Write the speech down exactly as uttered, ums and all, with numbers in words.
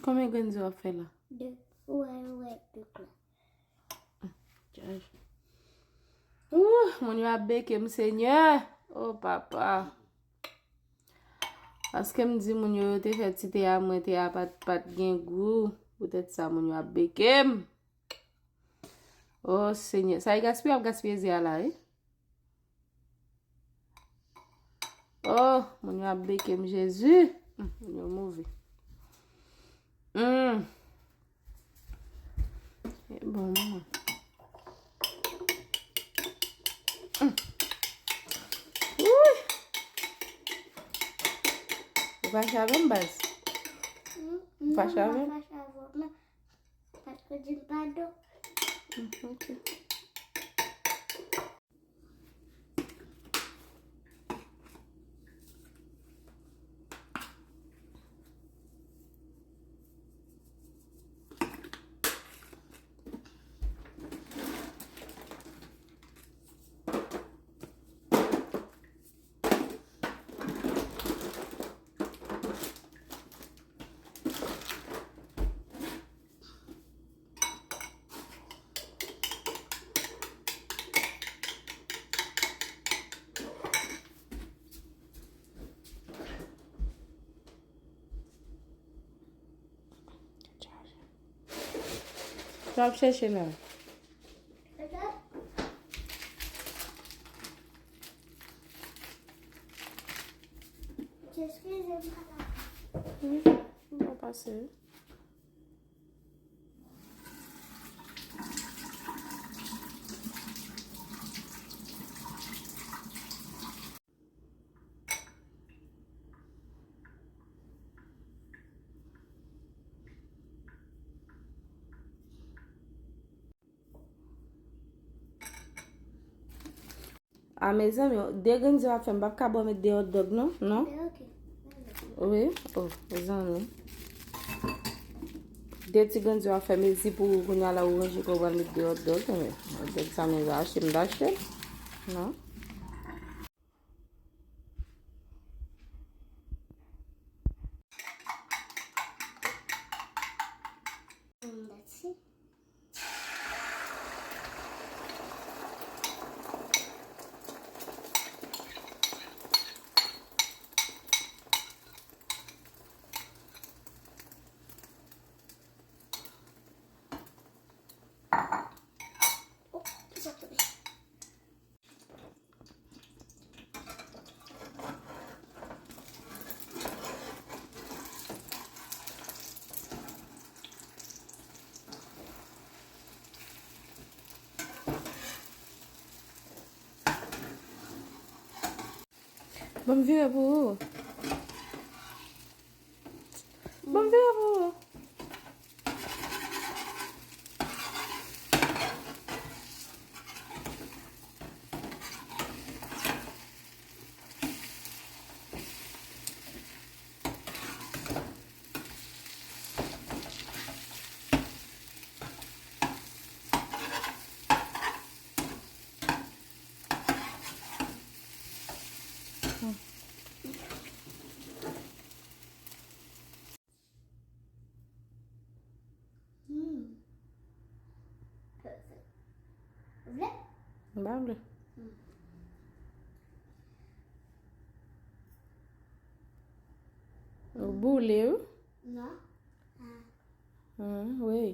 Konbyen grenn ze w ap fè la? De. Ou wè, ou wè, de kla. Chaj. Ouh, moun yo ap beke m, Senyè. Oh, papa. Paske m di moun yo, yo te fè ti te a mwen, te a pa t, pa t gen gou. Poutèt sa, moun yo ap beke m. Oh, Senyè. Sa e gaspiye, ap gaspiye ze a la, wi. Oh, moun yo ap beke m, Jezi. Hmm, moun yo move. Hmm. E bon, manman. Hmm. Wouy. Ou fache avè m, baz? Ou fache avè m? Paske di m padon. Hmm, ok. Sa w ap chèche la? Eskize m, papa. Wi, m pa pase. A, mezanmi, de grenn ze w ap fè, m p ap ka ba w met de hotdog, non? Non? Ok. Wi? Oh, mezanmi. De ti grenn ze w ap fè, mezi pou ou, kounye a la ou ranje kò w pral met de hotdog, men hotdog sa mwen achte, m t achte. Non? Mm, that's it. Oh, sa tonbe. Ban m vire pou ou. Ban m vire pou ou. Hmm. Ou vle? M pa vle. Hmm. Ou boule, wi? Non. Ah. Hmm, wi.